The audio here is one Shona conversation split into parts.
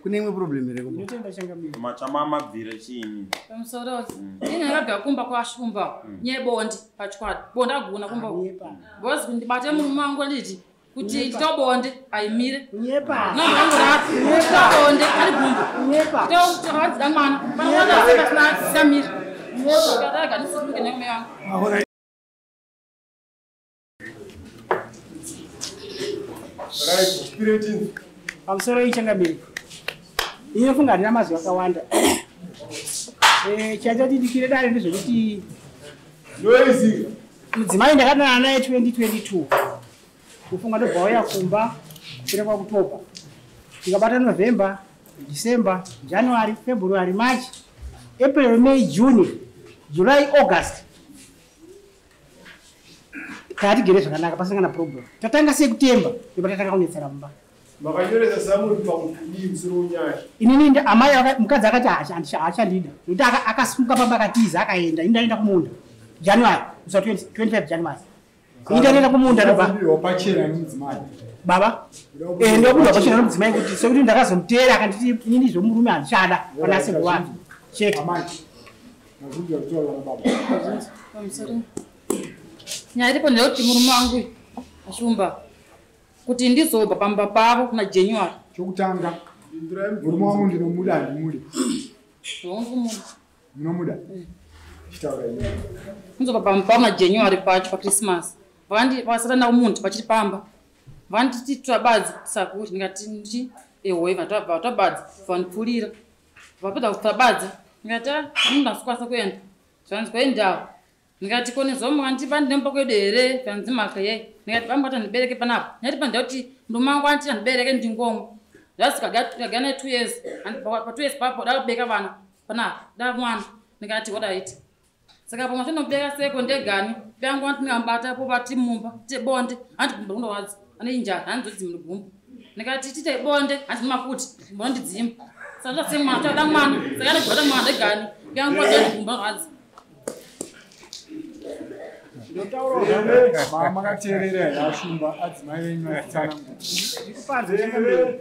Kune imwe problem here kumba? Ndinotenda changamire. Machamamabvira chiini? Pamusoro ini ndakabva kumba kwashumba nyebondi pachikwadi bonde aguna kumba Kunyepa. because kundibate murume wangu nditi kuti nditobonde aimire Kunyepa. nabonde ari gumbo Kunyepa. tokadzida mwana panoaasina sikamire kadaga ndisimuke nemume wangu. Right, spirit. Pamusoro ichangamire. Inofunga handina mazwi akawanda. Chaita ndikire dare ndezvekuti Noise. mudzimai ndakadanana naye 2022 kufunga ndobva wauya kumba kupera kwakutopa ndikabata November, December, January, February, March, April, May, June, July, August tatigere zvakanaka pasina kana problem. Tatanga sekutemba ndobva tatanga kunetsera mumba. Makanyoresa samuri pamudii musoro wenyaya. Inini amai mukadzi akati haachandida nekuti akasimuka pamba akatiza akaenda. Ini ndaenda kumunda January, musi wa 25 January ini ndaenda kumunda ndobva Ndabudwa pachena nemudzimai. baba ndobudwa pachena nomudzimai kuti sekuti ndakazomutera akanditi inini zvomurume handichada pana asekuru wake chete. Amai. Mazvinzwa kutaura nababa. Pamusoro nyaya iripo ndeyekuti murume wangu ashumba kuti ndizobva pamba pavo kuna January. Chokutanga, murume wangu ndinomuda handimudi. Ndikumuda. Munomuda? Chitaura iye. Ndizobva pamba pavo na January pacho paChristmas vakasatana kumuntu pachiri pamba vanditi twabadza sakuri ndikati ndichi ehoe vatwabva twabadza vandipfurira vapedza kutabadza ndikati "Ah, munhu asikwanisa kuenda zvanzi kuendawo ndikati kone zomuka ndipa kwedu here zvanzi maka yei ndikati bamba kuti andibereke panapa ndati panda kuti murume wangu anditi andibereke ndingomwa ndasikaga 2 years pa 2 years papo dakubeka vana panapa da mwana ndikati wadaiti saka pamwe chinobeka seko ndegani yangu anti ndingambata po vati mumba tite bonde anti gumbo rinondowadza ane injara handizodzimi gumbo ndikati tite bonde hanti mafuti gumbo rinondidzima saka ndase mwana toda mwana saka ndigota mwana ndegani yangu ati gumbo rinodwadza. Makateerera here ashumba adzimai venyu achitsanangura? Ndikupanze changamire.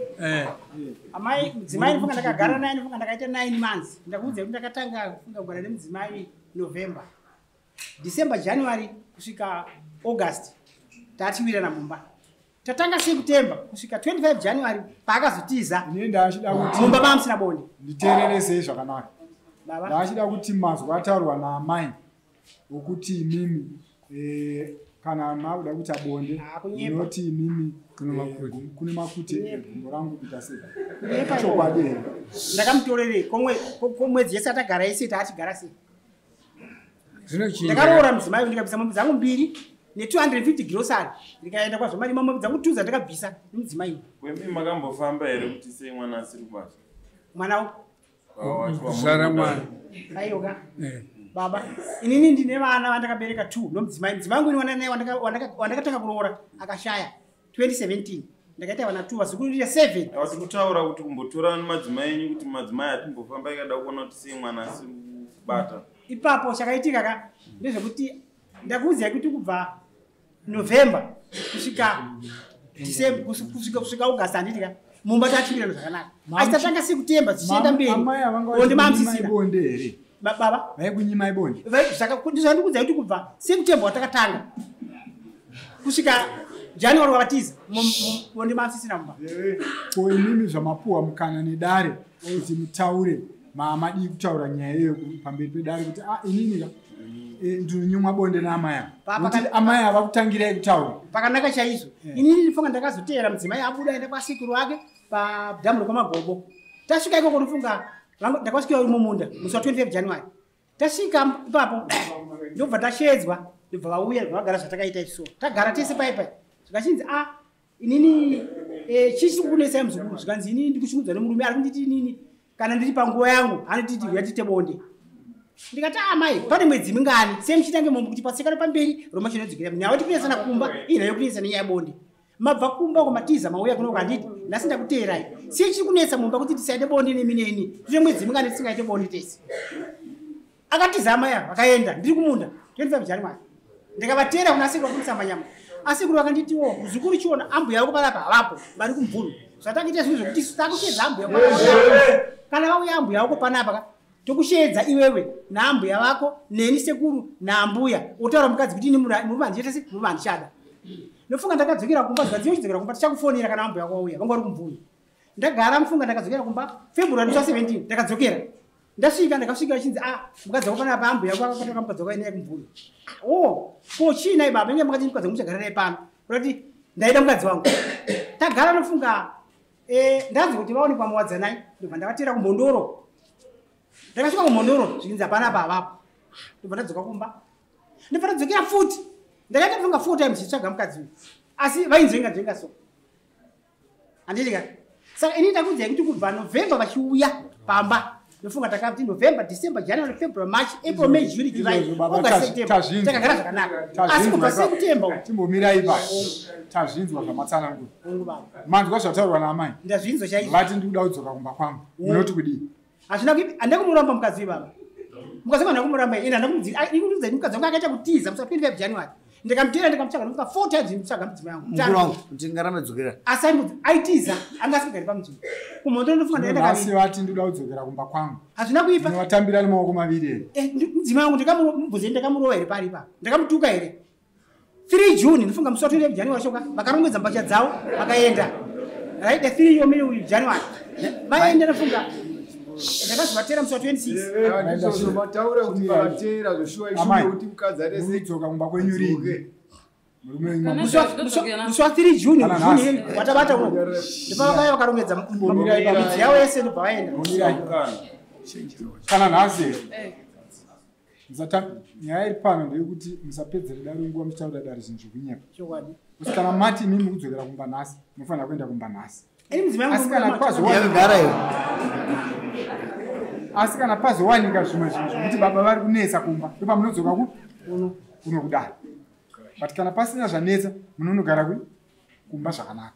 Amai mudzimai ndifunga ndakagara naye ndifunga ndakaita 9 months. Ndakuudza kuti ndakatanga kufunga kugara nemudzimai November, December, January kusvika August tatiwirana mumba. Tatanga sekutemba kusvika 25 January paakazotiza Ini ndachida kuti mumba mamusina bonde. nditeereresei zvakanaka. Baba Ndachida kuti mazwi ataurwa naamai okuti imimi kana makuda kuita bonde Ah, kunyepa. munoti imimi Kune makute. kune makute gumbo rangu kuita sei? Kunyepa. Chokwadi here? Ndakamutorerei komwedzi yese atagara ese taatigara sei. Zvinochinja. Ndakaroora mudzimai ndikabvisa mombe dzangu mbiri ne250 grocery ndikaenda kwazvomarima mombe dzangu 2 dzandakabvisa nemudzimai. Kwemi makambofamba here kuti sei mwana asiri kubata? Mwana Kuzvara mwana. aiyoka baba inini ndine vana vandakabereka 2 nomudzimai. Mudzimai wangu ini wana naye wandakatanga kuroora akashaya 2017 ndakaita vana 2 vazukuru ndine 7. Havasi kutaura kuti kumbotora madzimai enyu kuti madzimai atimbofamba ikada kuona kuti sei mwana asiri kubata. Ipapo chakaitika ka ndezvekuti ndakuudzai kuti kubva November kusvika December kusvika August handiti ka mumba tatiwirana zvakanaka asi tatanga sekutemba zvichienda mberi Amai havanga bonde vachikunyimai mamusisina. bonde here? Baba Vaikunyimai bonde? Ndizvandikuudzai kuti kubva sekutemba watakatanga kusvika January wakatiza bonde mamusisina mumba. Ko imimi zvamapuhwa mukana nedare kuti mutaure mamadii kutaura nyaya iyoyo pamberi pedare kuti ah inini ka ndinonyimwa bonde naamai ava. Papa Nokuti amai ava kutangirai kutaura. Pakanaka chaizvo. Inini ndifunga ndakazoteera mudzimai abuda aenda kwasekuru wake padhamu rekwamagobo. Tasvika ikoko ndifunga ndakasvika mumunda musi wa 25 January. Tasvika ipapo ndobva tashedzwa ndobva vauya ndobva vagara zvatakaita isu tagara tese pai zvikachinzi a inini chii chiri kukunesai muzukuru? Zvikanzi inini ndikushungudzwa nemurume ari kunditi inini kana ndiri panguva yangu anotiti uya tiite bonde. Ndikati amai pane mwedzi mingani sei muchitange mombe kuti patsekano pamberi roma chinodzikira nyaya kuti kunesana kumba iyi nayo kunetsana nenyaya yebonde. Mabva kumba uko matiza mauya kuno kanditi nhasi ndakuteerai sei chiri kunetsa mumba kuti tisaite bonde nemi neni tine mwedzi mingani tisingaite bonde tese. Akatiza amai ava akaenda ndiri kumunda 25 January ndikavateera kuna asekuru vakumisa manyama. Asekuru vakanditiwo muzukuru chiona ambuya vako panapa havapo vari kumvunu Zvatakuita zvinhu zvekuti takusheedza ambuya kana vauya ambuya vako panapa ka tokusheedza iwewe naambuya vako neni sekuru naambuya wotaura mukadzi kuti ini murume handichete se murume handichada. Nofunga ndakadzokera kumba zvikanzi uchidzokera kumba tichakufonera kana ambuya vako vauya vanga vari kumvuna. Ndagara mufunga ndakadzokera kumba February 17 ndakadzokera. Ndasvika ndakasvika vachinzi ah mukadzi wako panapa ambuya wako akatoka mukadzi wako ainaye kumvuna. Oh ko chii nai baba inge mukadzi mukadzi muchagara naye pano. Kurati ndaida mukadzi wangu. Tagara nofunga ndanzi kuti vaonekwa muwadzanai ndobva ndavatera kuMhondoro. Ndakasvika kuMhondoro zvikinzi hapana apa avapo. Ndobva ndadzoka kumba. Ndobva ndadzokera futi. Ndakaita kufunga 4 times ndichitsvaga mukadzi uyu. Asi vainzvenga nzvenga so. Handiti ka? Saka ini ndakuudzai kuti kubva November vachiuya pamba. Ndofunga takati November, December, January, February, March, April, May, June, July, August, September. Takagara zvakanaka. Asi kubva September timbomirai ipapo. Tazvinzwa zvamatsanangura. Manzwa zvataurwa naamai. Ndazvinzwa chaizvo. Vati ndikuda kudzoka kumba kwangu. Munoti kudii? Hazvina kuipa. Handina kumuramba mukadzi uyu baba. Mukadzi wangu handina kumuramba ini handina kumudzira. Ini kumudzira mukadzi wangu akaita kutiza musi wa 25 January. Ndikamuteera ndikamutsvaga ndofunga 4 times ndimutsvaga mudzimai wangu. Mukuru wangu, ndingaramba dzokera. Asi aitiza, anga asingagari pamudzimai. Kumhondoro ndofunga ndaenda Nhasi kaviri. vati ndikuda kudzokera kumba kwangu. Hazvina kuipa. Ndinovatambira nemaoko maviri here? Mudzimai wangu ndikamubvunza ndakamurova here pari ipapo. Ndakamutuka here? 3 June ndofunga musi wa 25 January shoka vakarongedza mbatya dzavo vakaenda. Right, the 3 uyu January. Vaenda ndofunga ndakazovatera musi wa 26. Ndizvozvo mataura kuti vakateera zveshuwa Amai, ishuwa kuti mukadzi ade sei murikudzoka kumba kwenyu rini? Murume wenyu Kana mamu- Musi wa 3 June, Kana June nhasi. yeni watabata uno. Ndopavakauya vakarongedza midzi yavo yese ndobva vaenda. Mirai. Kana nhasi here? Nyaya iri pano ndeyekuti musapedzere dare nguva muchitaura dare zvinhu zvekunyepa. Chokwadi. Kuti kana mati imimi mukudzokera kumba nhasi, munofanira kuenda kumba nhasi. Ini mudzimai wangu Asi kana Yakagara iyo. Asi kana pazowanika zvimwe zvinhu zvekuti baba vari kunetsa kumba, ndopamunodzoka kuno kudare. But kana pasina zvanetsa, munonogara kumba zvakanaka.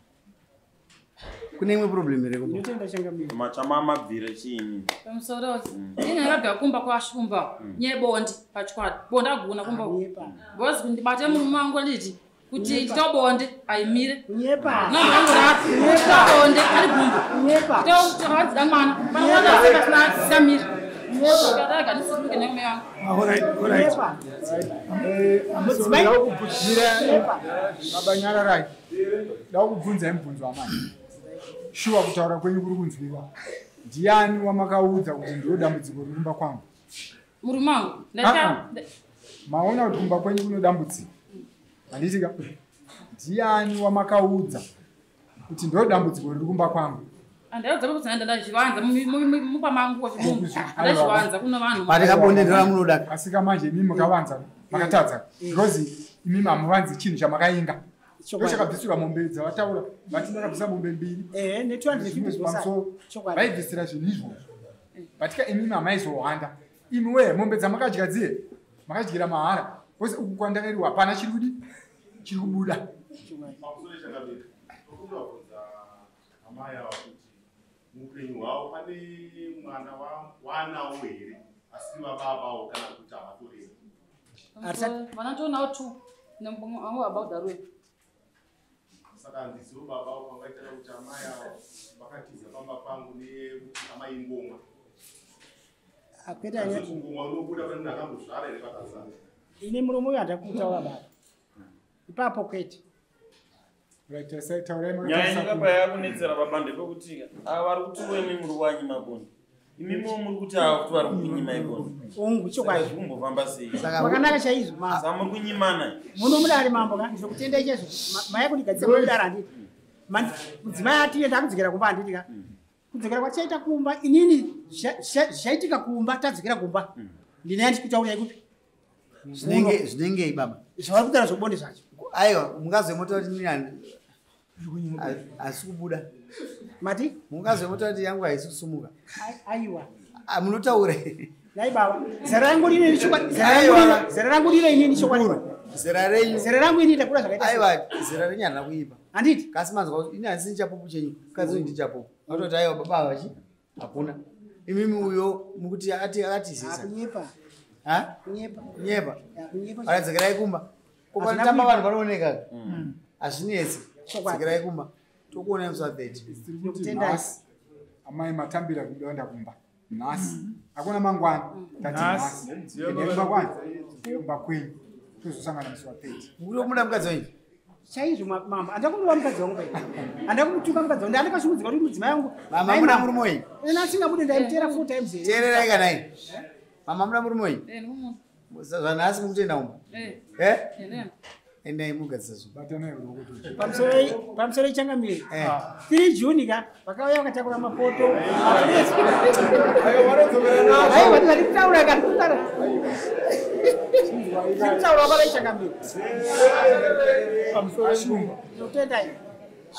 Kune imwe problem here kumba? Ndinotenda changamire. Machama mabvire chiini? Pamusoro. Ini ndakabva kumba kwashumba. Nyebonde pachikwadi. Bonde agona kumba. Kunyepa. Because ndibate murume wangu nditi kuti nditobonde aimire. Kunyepa. No, ndangorati. Nditobonde ari gumbo. Kunyepa. Nditobonde mwana. Pana mwana asina samira. Ndakadaga ndisimuke nemume wangu. Kunyepa. Mudzimai. Mira, baba nyararai. Ndau kubvunzai mubvunzo wamai. Shuwa kutaura kwenyu kuri kunzwiwa. Ndiani wamakaudza kuti ndiro dambudziko riri kumba kwangu? Murume wangu. Ah, Maona kuti kumba kwenyu kuno dambudziko. Handiti ka? Ndiani wamakaudza kuti ndiro dambudziko riri kumba kwangu? Andaudza kuti ndazvivanza mumba mangu ndazvivanza kuno vanhu. Pari kabonde ndora munoda. Asi manje imimi mukavanza makatadza because imimi hamuvanzi chinhu chamakainga. Ndochakabvisirwa mombe dzavataura vati ndakabvisa mombe mbiri. Ne 250 pamusoro. Chokwadi. Vaibvisira zvinhu izvozvo. But ka imimi hamaizohwanda. Imi wee mombe dzamakadya dziye makadyira mahara. Because uku kwandakairiwa hapana chiri kudi chiri kubuda. Pamusoro changamire, tokuda amai ava kuti muupenyu hwavo pane mwana waanawo here asiri vababawo kana kuti havatoreri. Vana tonawo 2 nemumwe about darwe. Saka handizivo baba pangaitana kuti amai ava vakatiza pamba pangu nekuti amai ingomwa. Akwete Asi ngomwa unobuda pane munhu akambozvara here vakazara. Ine muromo uyu handakutaura baba. Ipapo kwete. Right, taurai Nyaya makatarisa inenge payakunetsera baba ndepekuti ava vari kuti imi muri wanyima bonde. Imimiwo muri kuti ava kuti vari kunyima ibonde. Ungu chokwadi. Saka zvikumbofamba sei? Kwakanaka chaizvo mambo. Saka muri kunyimana. Muno mudare mambo ka ndinokutendai chaizvo. Maya kundigadzisa mudare handiti. Mudzimai atiye ndakudzokera kumba handiti ka. Kudzokera kwatichaita kumba inini zvichaitika kumba tadzokera kumba. Ndine yandikutaurira kupi? Zvinenge baba. Zvavari kutaura zvobonde zvacho. Aiwa, mungazwe mota kuti nini hasi kubuda. Mati? Mungazwe mota kuti yangu haisi kusumuka. Aiwa. Munotaura. Nai baba, zera rangu rino ini chokwadi. Aiwa. Zera rangu rino inini chokwadi. Zera renyu. Zera rangu ini ndakura zvakaita. Aiwa, zera renyu harina kuipa. Handiti? Kasi manzwa kuti ini handisi chapupu chenyu, mukadzi uyu ndichapupu. Vatoti aiwa baba ava chi? Hakuna. Imimi uyo mukuti akatizisa. Kunyepa. Ha? Kunyepa. Kunyepa. Kunyepa. Varadzokerai kumba. Hazvina Kupanotamba kuipa. vanhu vanooneka. Hazvinetsi. Chokwadi. Dzokerai kumba. Tokuonai musi wa 30. Tiri kuti nhasi amai matambira kuenda kumba nhasi, hakuna mangwana, tati nhasi endai kumba kwani, kumba kwenyu, tozosangana musi wa 30. Muri kumuda mukadzi wenyu? Chaizvo mama, handida kumurova mukadzi wangu pai, handida kumutuka mukadzi wangu, ndandakashungudzika kuti mudzimai wangu. Mama, muda murume wenyu? Ena asingabude ndaimutera 4 times here. Teererai kana ini. Mama, muda murume wenyu? Eh, ndikumuda. Zvanhasi mukutoenda kumba? Eh. Eh? Endeni. Endai mugadzisa zvinhu. Batanai ruoko kuti. Pamusoro ichangamire. Eh. 3 June ka vakauya vakatakura mapoto. Aiwa, vanodzokera nazvo. Aiwa, ndiri kutaura ka, ndiri kutaura. Ndiri kutaura kwava ichangamire. Ashumba. Tinotenda.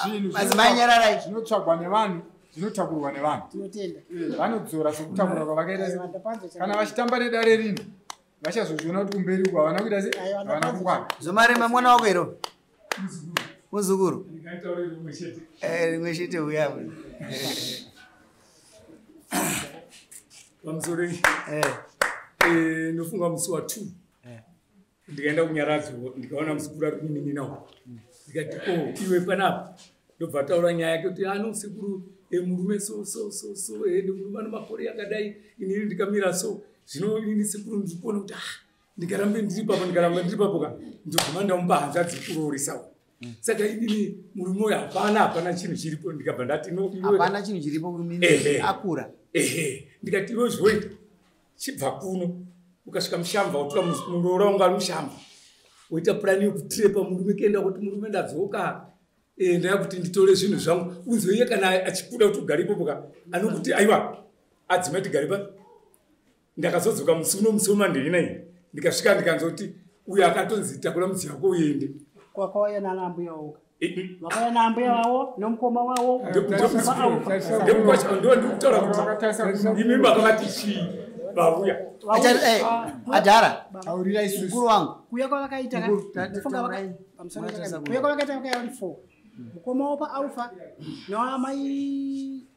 Zvinhu Madzimai nyararai. zvinotsvagwa nevanhu zvinotakurwa nevanhu. Tinotenda. Vanodzora sekutakura kwavakaita Aiwa, ndapanzwa kana changamire. vachitamba nedare rino vachazozviona kuti kumberi uku havana kuita se Aiwa, havana ndapanzwa. kungwara. Zvomarema mwana wako here? Muzukuru. Eh, rimwe chete uya. Pamusoro. Eh. Ndofunga musi wa 2 ndikaenda kunyaradzo, ndikaona muzukuru ari kunin'ina uko, ndikati, o iwe, panapa ndobva taura nyaya yake kuti ano sekuru, murume so so so so, murume ano makore akadai, inini ndikamira so. Zvino inini sekuru ndiri kuona kuti ah, ndikarambe ndiri papo, ndikaramba ndiri papo ka, ndoguma ndamupa hanzvadzi kuroorisawo. Saka inini murume uyu hapana, hapana chinhu chiripo. Ndikabva ndati no, Hapana chinhu chiripo murume Ehe. akura. Ehe, ndikati iwe zvoita chibva kuno, ukasvika mushamba wotora muroora wangu ari mushamba, woita purani yekutirepa murume kuenda kuti murume ndadzoka, ndaya kuti nditore zvinhu zvangu. Unzwe iye kana achikuda kuti ugare ipopo ka, anokuti aiwa adzimai tigare pa. Ndakazodzoka musi uno, musi wemanheinai, ndikasvika ndikanzwa kuti uyo akatonzi takura mudziyo wako uende. Kwakauya nana ambuya wavo. Vakauya naambuya vavo nomukoma wavo. Ndo ndikutaura kuti imi makavati chii vauya? Adhara. Taurira isusu. Mukuru wangu. Kuuya kwavakaita ka, Mukuru, ndofunga taurai. pamusoro Mwatarisa chakadai. kuno. Kuuya kwavakaita vakauya vari 4. Mukoma wavo paAlpha naamai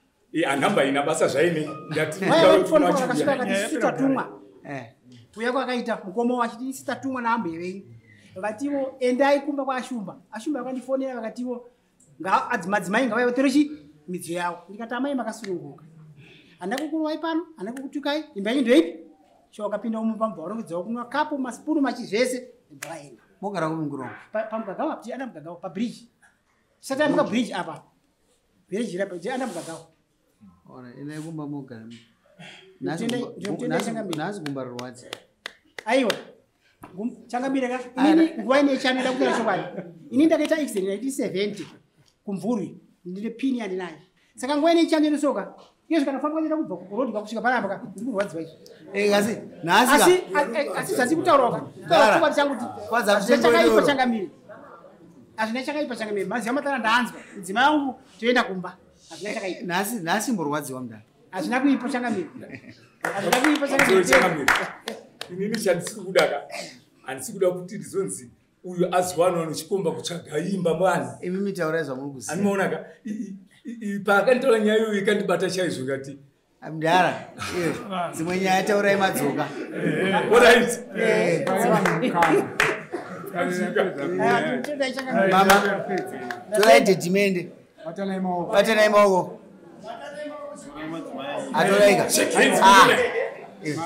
Hanhamba ina basa zvaine ndati vaya vari 4 vakasvika vakati isu tatumwa. Eh. Kuuya kwakaita mukoma wavo achiti isu tatumwa naambuya venyu. Vakatiwo endai kumba kwaAshumba. Ashumba vakandifonera vakatiwo madzimai ngavauye vatore chi midziyo yavo. Ndikati amai makasununguka. Handina kukurovai pano, handina kukutukai, imba yenyu ndoipi? Sho wakapinda mumba mubva warongedzawo kunwa kapu, masipunu, machi zvese, ndobva vaenda. Mogara kupi mukuru wangu? Pamugagawa, ti ana mugagawa pabridge. Tisati ambuka bridge apa. Bridge rapa, ti ana mugagawa. Ora, endai kumba mogara. Ndinotenda changamire. Nhasi gumba rorwadza. Aiwa. Changamire ka, inini nguva ine chanoda kutaura chokwadi. Inini ndakaita accident 1970 kumvurwi, ndine pini yandinayo. Saka nguva ine chano inosoka. Iyo zvikanofamba kuenda kubva kurodhi kusvika panapa ka, ndiri kurwadziwa izvi. Eh, asi nhasi ka. Asi zvasi kutaurawo ka. Kutaura chokwadi changu kuti Kwanza hazvina mutengo chakaipa wedoro. changamire. Hazvina chakaipa changamire. Maziva matara ndaanzwa. Mudzimai wangu toenda kumba. Hazvina chakaipa. Nhasi nhasi mborwadziwa mudhara. Hazvina kuipa changamire. Hazvina kuipa Pamusoro changamire. changamire, inini chandisiri kuda ka, handisi kuda kuti ndizonzi uyu azowanwa nochikomba kutsvaga imba vanhu. Imi mitaurai zvamuri kuziva. Anomaona ka, paakanditaura nyaya iyoyo ikandibata chaizvo ngati Mudhara, iwe, dzimwe nyaya taurai madzoka. Alright. Eh. Tinotenda changamire. Mama, torai dhedhimende. Batanai maoko. Batanai maoko. Atoraika. Ah. Iwe,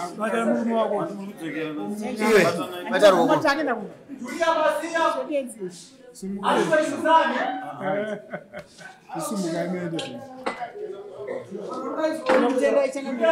bata ruoko. Takenda kumba. Isimukai muende zvino. Tinotenda changamire.